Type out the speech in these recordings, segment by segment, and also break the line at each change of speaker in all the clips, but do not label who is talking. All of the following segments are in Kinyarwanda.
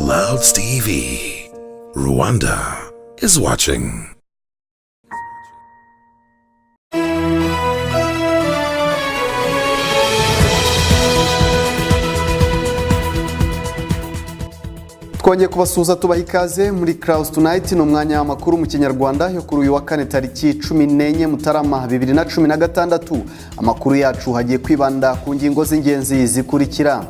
Clouds TV. Rwanda is watching.
Twongeye kubasuhuza, tubaha ikaze muri Clouds Tonight. Ni umwanya w'amakuru mu Kinyarwanda yo kuri uyu wa kane, tariki 14 Mutarama 2016. Amakuru yacu hagiye kwibanda ku ngingo z'ingenzi zikurikira: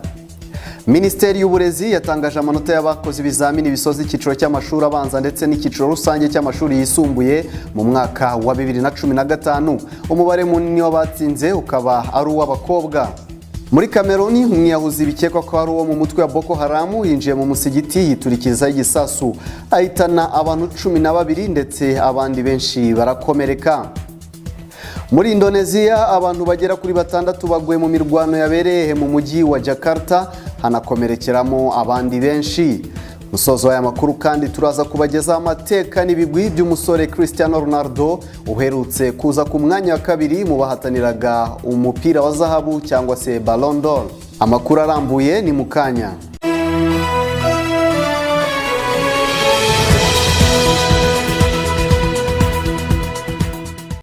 Minisiteri y'Uburezi yatangaje amanota y'abakoze ibizamini bisoza icyiciro cy'amashuri abanza ndetse n'icyiciro rusange cy'amashuri yisumbuye mu mwaka wa 2015. Umubare munini w'abatsinze ukaba ari uw'abakobwa. Muri Kameruni, umwiyahuzi bikekwa ko ari uwo mu mutwe wa Boko Haramu yinjiye mu musigiti, yiturikizaho igisasu, ahitana abantu 12 ndetse abandi benshi barakomereka. Muri Indoneziya, abantu bagera kuri batandatu baguye mu mirwano yabereye mu mujyi wa Jakarta, hanakomerekeramo abandi benshi. Musozo w'aya makuru kandi turaza kubagezaho amateka n'ibigwi by'umusore Cristiano Ronaldo, uherutse kuza ku mwanya wa kabiri mu bahataniraga umupira wa zahabu cyangwa se Ballon d'Or. Amakuru arambuye ni mu kanya.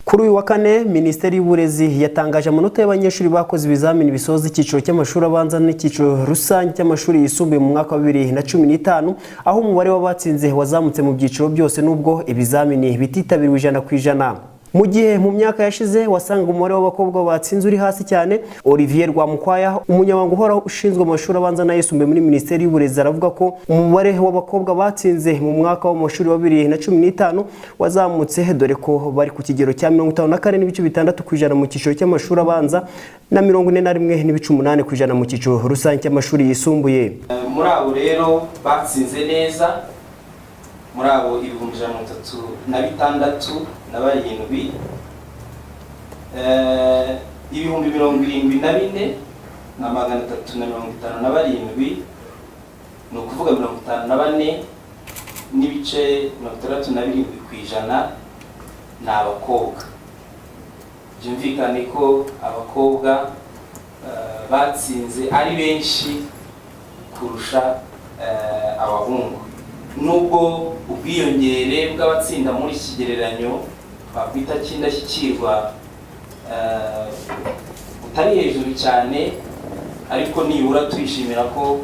Kuri uyu wa kane, Minisiteri y'Uburezi yatangaje amanota y'abanyeshuri bakoze ibizamini bisoza icyiciro cy'amashuri abanza n'icyiciro rusange cy'amashuri yisumbuye mu mwaka wa 2015, aho umubare w'abatsinze wazamutse mu byiciro byose, nubwo ibizamini bititabiriwe 100%. Mu gihe mu myaka yashize wasangaga umubare w'abakobwa batsinze uri hasi cyane. Olivier Rwamukwaya, umunyamabanga uhoraho ushinzwe amashuri abanza n'ayisumbuye muri Minisiteri y'Uburezi, aravuga ko umubare w'abakobwa batsinze mu mwaka w'amashuri wa 2015 wazamutse, dore ko bari ku kigero cya 54.6% mu cyiciro cy'amashuri abanza na 41.8% mu cyiciro rusange cy'amashuri yisumbuye.
Muri abo rero batsinze neza, muri abo 136,007, 74,357, ni ukuvuga 54.67%, ni abakobwa. Byumvikane ko abakobwa batsinze ari benshi kurusha abahungu, nubwo ubwiyongere bw'abatsinda muri iki kigereranyo twakwita cy'indashyikirwa butari hejuru cyane, ariko nibura twishimira ko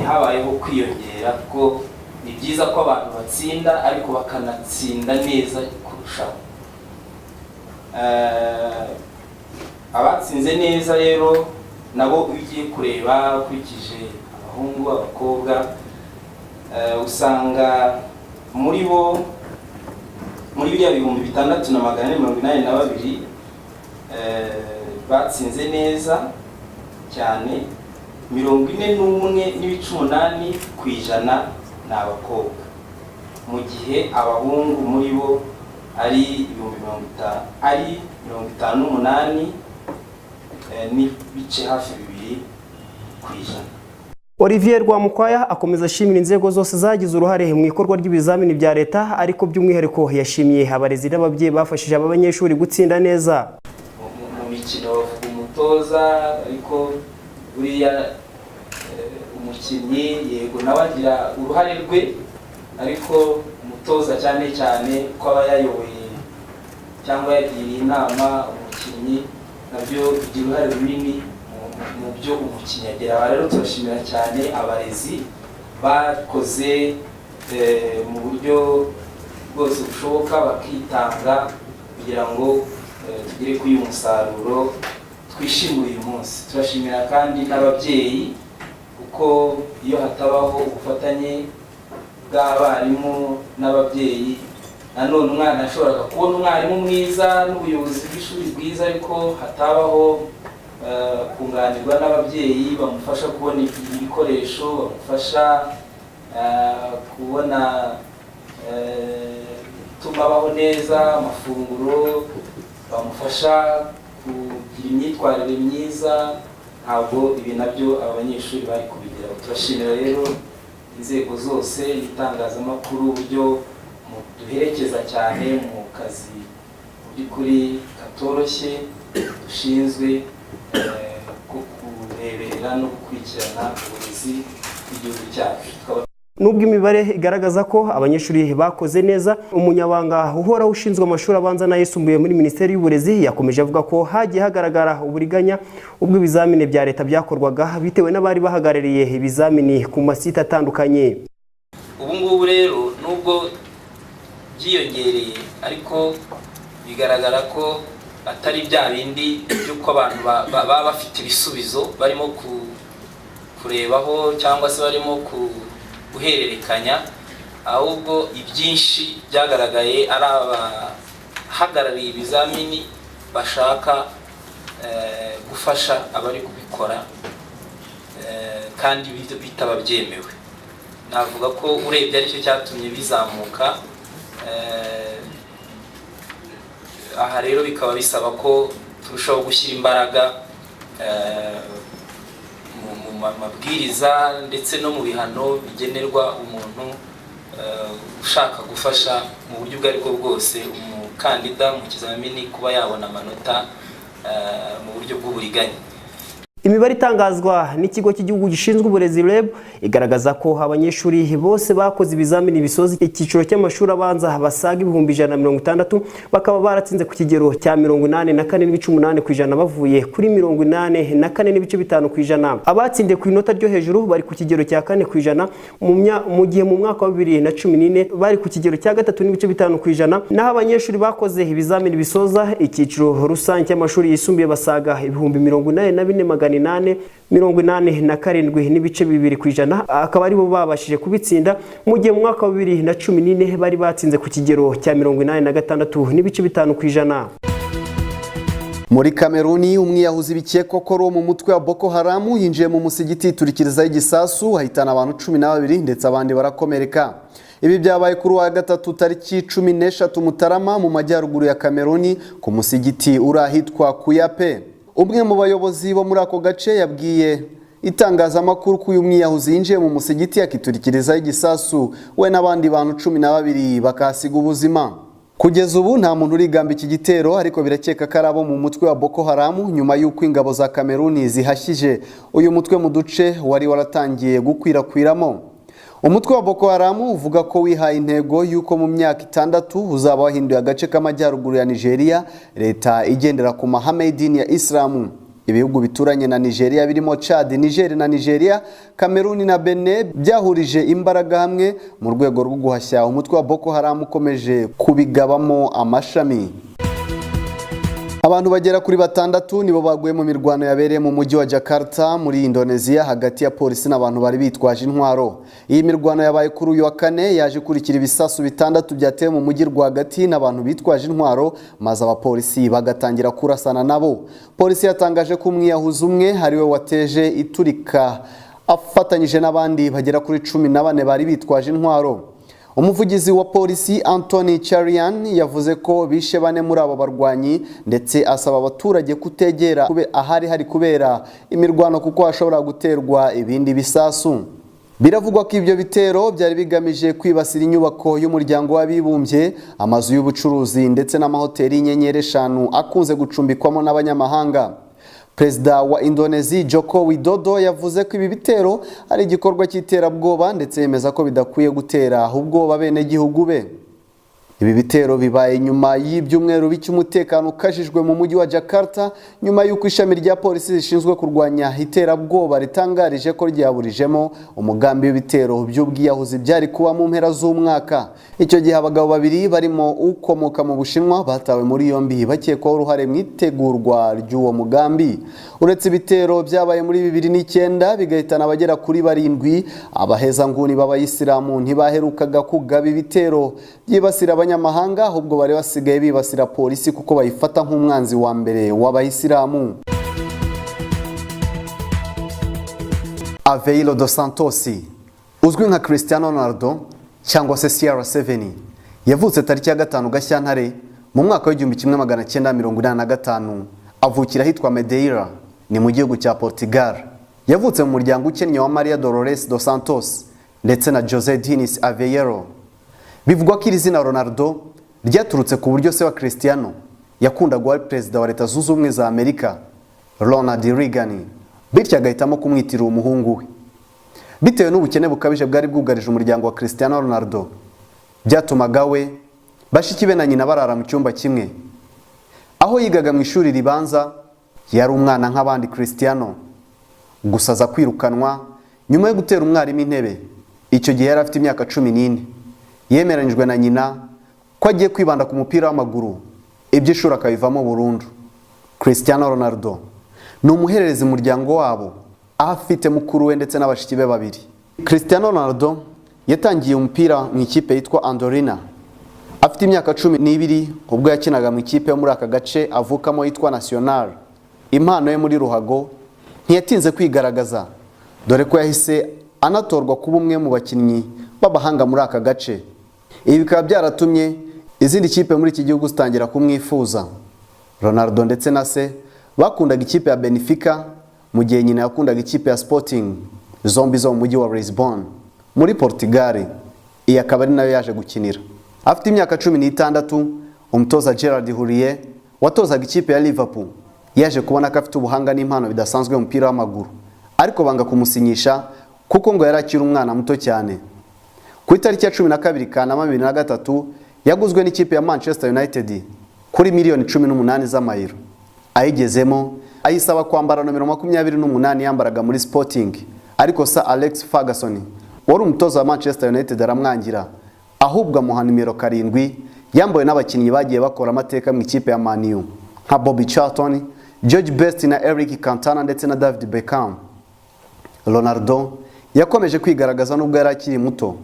habayeho kwiyongera, kuko ni byiza ko abantu batsinda ariko bakanatsinda neza kurushaho. Abatsinze neza rero nabo, iyo ugiye kureba ukurikije abahungu, abakobwa, usanga muri bo, muri biriya 6482 batsinze neza cyane, 41.8% ni abakobwa, mu gihe abahungu muri bo ari 50,000, ari 58.2%.
Olivier Rwamukwaya akomeza ashimira inzego zose zagize uruhare mu ikorwa ry'ibizamini bya leta, ariko by'umwihariko yashimiye abarezi n'ababyeyi bafashije aba banyeshuri gutsinda neza.
Mu mikino bavuga umutoza, ariko buriya umukinnyi yego nawe agira uruhare rwe, ariko umutoza cyane cyane ko aba yayoboye cyangwa yagiriye inama umukinnyi, nabyo bigira uruhare runini mu byo umukinnyi agera. Aha rero turashimira cyane abarezi bakoze mu buryo bwose bushoboka, bakitanga kugira ngo tugere kuri uyu musaruro twishimira uyu munsi. Turashimira kandi n'ababyeyi, kuko iyo hatabaho ubufatanye bw'abarimu n'ababyeyi, nanone umwana yashoboraga kubona umwarimu mwiza n'ubuyobozi bw'ishuri bwiza, ariko hatabaho kunganirwa n'ababyeyi bamufasha kubona ibikoresho, bamufasha kubona gutuma abaho neza, amafunguro, bamufasha kugira imyitwarire myiza, ntabwo ibi nabyo aba banyeshuri bari kubigeraho. Turashimira rero inzego zose, itangazamakuru, uburyo duherekeza cyane mu kazi mu by'ukuri katoroshye dushinzwe, ko kureberera no gukurikirana uburezi. w'igihugu cyacu. Tukaba
Nubwo imibare igaragaza ko abanyeshuri bakoze neza, umunyabanga uhoraho ushinzwe amashuri abanza n'ayisumbuye muri Minisiteri y'Uburezi yakomeje avuga ko hagiye hagaragara uburiganya ubwo ibizamini bya leta byakorwaga, bitewe n'abari bahagarariye ibizamini ku masite atandukanye.
Ubu ngubu rero, nubwo byiyongereye, ariko bigaragara ko atari bya bindi by'uko abantu baba bafite ibisubizo barimo kurebaho cyangwa se barimo guhererekanya, ahubwo ibyinshi byagaragaye ari abahagarariye ibizamini bashaka gufasha abari kubikora kandi bitaba byemewe. Navuga ko urebye aricyo cyatumye bizamuka. Aha rero bikaba bisaba ko turushaho gushyira imbaraga mu mabwiriza ndetse no mu bihano bigenerwa umuntu ushaka gufasha mu buryo ubwo aribwo bwose umukandida mu kizamini kuba yabona amanota mu buryo bw'uburiganya.
Imibare itangazwa n'Ikigo cy'Igihugu gishinzwe Uburezi, REB, igaragaza ko abanyeshuri bose bakoze ibizamini bisoza icyiciro cy'amashuri abanza basaga 160,000, bakaba baratsinze ku kigero cya 84.8%, bavuye kuri 84.5%. Abatsindiye ku inota ryo hejuru bari ku kigero cya 4%, mu gihe mu mwaka wa 2014 bari ku kigero cya 3.5%. Naho abanyeshuri bakoze ibizamini bisoza icyiciro rusange cy'amashuri yisumbuye basaga 84,887, 87.2% akaba aribo babashije kubitsinda, mu gihe mu mwaka wa 2014 bari batsinze ku kigero cya 86.5%.
Muri Kameruni, umwiyahuzi bikekwa ko ari uwo mu mutwe wa Boko Haramu yinjiye mu musigiti, yiturikirizaho igisasu, ahitana abantu 12 ndetse abandi barakomereka. Ibi byabaye kuri uwa gatatu tariki 13 Mutarama mu majyaruguru ya Kameruni, ku musigiti uri ahitwa Kuyape. Umwe mu bayobozi bo muri ako gace yabwiye itangazamakuru ko uyu mwiyahuzi yinjiye mu musigiti akiturikirizaho igisasu, we n'abandi bantu 12 bakahasiga ubuzima. Kugeza ubu nta muntu urigamba iki gitero, ariko birakeka ko ari abo mu mutwe wa Boko Haramu, nyuma y'uko ingabo za Kameruni zihashyije uyu mutwe mu duce wari waratangiye gukwirakwiramo. Umutwe wa Boko Haramu uvuga ko wihaye intego y'uko mu myaka 6 uzaba wahinduye agace k'amajyaruguru ya Nigeria leta igendera ku mahame y'idini ya Isilamu. Ibihugu bituranye na Nigeria birimo Chad, Niger na Nigeria, Cameroon na Benin byahurije imbaraga hamwe mu rwego rwo guhashya umutwe wa Boko Haram ukomeje kubigabamo amashami. Abantu bagera kuri batandatu nibo baguye mu mirwano yabereye mu mujyi wa Jakarta muri Indonesia, hagati ya polisi n'abantu bari bitwaje intwaro. Iyi mirwano yabaye kuri uyu wa kane yaje ikurikira ibisasu bitandatu byatewe mu mujyi rwagati n'abantu bitwaje intwaro, maze abapolisi bagatangira kurasana nabo. Polisi yatangaje ko umwiyahuzi umwe ariwe wateje iturika afatanyije n'abandi bagera kuri 14 bari bitwaje intwaro. Umuvugizi wa polisi Anthony Charian yavuze ko bishe bane muri abo barwanyi, ndetse asaba abaturage kutegera ahari hari kubera imirwano kuko hashobora guterwa ibindi bisasu. Biravugwa ko ibyo bitero byari bigamije kwibasira inyubako y'Umuryango w'Abibumbye, amazu y'ubucuruzi ndetse n'amahoteli y'inyenyeri eshanu akunze gucumbikwamo n'abanyamahanga. Perezida wa Indonesia Joko Widodo yavuze ko ibi bitero ari igikorwa cy'iterabwoba, ndetse yemeza ko bidakwiye gutera ubwoba abenegihugu be. Ibi bitero bibaye nyuma y'ibyumweru bike umutekano ukajijwe mu mujyi wa Jakarta, nyuma y'uko ishami rya polisi rishinzwe kurwanya iterabwoba ritangarije ko ryaburijemo umugambi w'ibitero by'ubwiyahuzi byari kuba mu mpera z'umwaka. Icyo gihe abagabo babiri barimo ukomoka mu Bushinwa batawe muri yombi bakekwaho uruhare mu itegurwa ry'uwo mugambi. Uretse ibitero byabaye muri 2009 bigahitana abagera kuri barindwi, abahezanguni b'abayisilamu ntibaherukaga kugaba ibitero byibasira abanyamahanga, ahubwo bari basigaye bibasira polisi kuko bayifata nk'umwanzi wa mbere w'abayisilamu. Aveiro dos Santos uzwi nka Cristiano Ronaldo cyangwa se CR7 yavutse tariki ya 5 Gashyantare mu mwaka wa 1985, avukira ahitwa Madeira, ni mu gihugu cya Portugal. Yavutse mu muryango ukennye wa Maria Dolores dos Santos ndetse na Jose Dinis Aveiro. Bivugwa ko iri zina Ronaldo ryaturutse ku buryo se wa Cristiano yakundaga uwari perezida wa Leta Zunze Ubumwe za Amerika Ronald Reagan, bityo agahitamo kumwitirira umuhungu we. Bitewe n'ubukene bukabije bwari bwugarije umuryango wa Cristiano Ronaldo, byatumaga we, bashiki be na nyina barara mu cyumba kimwe. Aho yigaga mu ishuri ribanza, yari umwana nk'abandi Cristiano, gusa aza kwirukanwa nyuma yo gutera umwarimu intebe. Icyo gihe yari afite imyaka 14. Yemeranyijwe na nyina ko agiye kwibanda ku mupira w'amaguru, iby'ishuri akabivamo burundu. Cristiano Ronaldo ni umuhererezi mu muryango wabo, aho afite mukuru we ndetse n'abashiki be babiri. Cristiano Ronaldo yatangiye umupira mu ikipe yitwa Andorina afite imyaka 12, ubwo yakinaga mu ikipe yo muri aka gace avukamo yitwa National. Impano ye muri ruhago ntiyatinze kwigaragaza, dore ko yahise anatorwa kuba umwe mu bakinnyi b'abahanga muri aka gace. Ibi bikaba byaratumye izindi kipe muri iki gihugu zitangira kumwifuza. Ronaldo ndetse na se bakundaga ikipe ya Benfica, mu gihe nyina yakundaga ikipe ya Sporting, zombi zo mu mujyi wa Lisbon muri Portugal. Iyi akaba ari nayo yaje gukinira. Afite imyaka 16, umutoza Gerard Houllier watozaga ikipe ya Liverpool yaje kubona ko afite ubuhanga n'impano bidasanzwe mu mupira w'amaguru, ariko banga kumusinyisha kuko ngo yari akiri umwana muto cyane. Ku itariki ya 12 Kanama 2003 yaguzwe n'ikipe ya Manchester United kuri miliyoni 18 z'amayero. Ayigezemo ayisaba kwambara nomero 28 yambaraga muri Sporting, ariko Sir Alex Ferguson wari umutoza wa Manchester United aramwangira, ahubwo amuha nimero 7 yambawe n'abakinnyi bagiye bakora amateka mu ikipe ya Man U nka Bobby Charlton, George Best na Eric Cantona ndetse na David Beckham. Ronaldo yakomeje kwigaragaza nubwo yari akiri muto,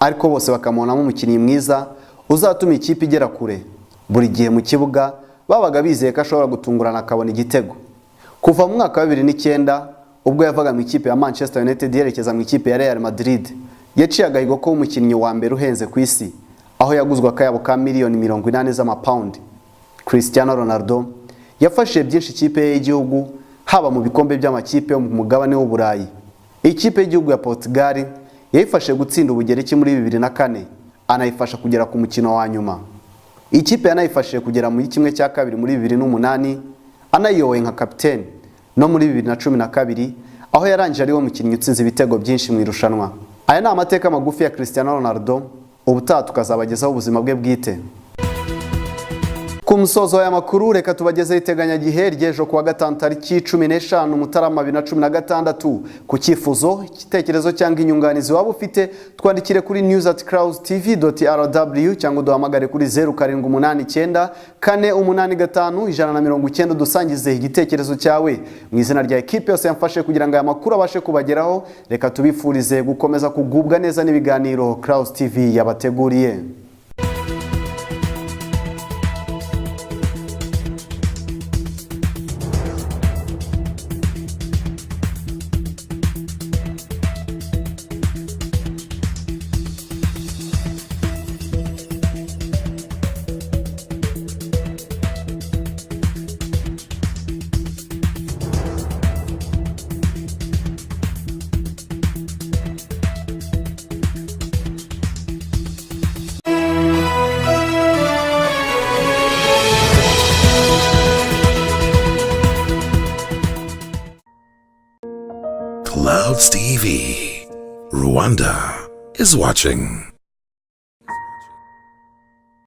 ariko bose bakamubonamo umukinnyi mwiza uzatuma ikipe igera kure. Buri gihe mu kibuga babaga bizeye ko ashobora gutungurana akabona igitego. Kuva mu mwaka wa 2009, ubwo yavaga mu ikipe ya Manchester United yerekeza mu ikipe ya Real Madrid, yaciye agahigo ko umukinnyi wa mbere uhenze ku isi, aho yaguzwe akayabo ka miliyoni 80 z'amapawundi. Cristiano Ronaldo yafashije byinshi ikipe ye y'igihugu, haba mu bikombe by'amakipe yo mu mugabane w'Uburayi. Ikipe y'igihugu ya Portugal yayifashije gutsinda Ubugereki muri 2004, anayifasha kugera ku mukino wa nyuma. Ikipe yanayifashije kugera muri ½ muri 2008 anayiyoboye nka kapiteni, no muri 2012 aho yarangije ariwe mukinnyi utsinze ibitego byinshi mu irushanwa. Aya ni amateka magufi ya Cristiano Ronaldo, ubutaha tukazabagezaho ubuzima bwe bwite. Ku musozo w'aya makuru, reka tubagezeho iteganyagihe ry'ejo kuwa gatanu tariki 15 Mutarama 2016. Ku cyifuzo, igitekerezo cyangwa inyunganizi waba ufite, twandikire kuri news@crowstv.rw cyangwa uduhamagare kuri 0789 485 190, dusangize igitekerezo cyawe. Mu izina rya ekipe yose yamfashe kugira ngo aya makuru abashe kubageraho, reka tubifurize gukomeza kugubwa neza n'ibiganiro Clouds TV yabateguriye.
Clouds TV. Rwanda is watching.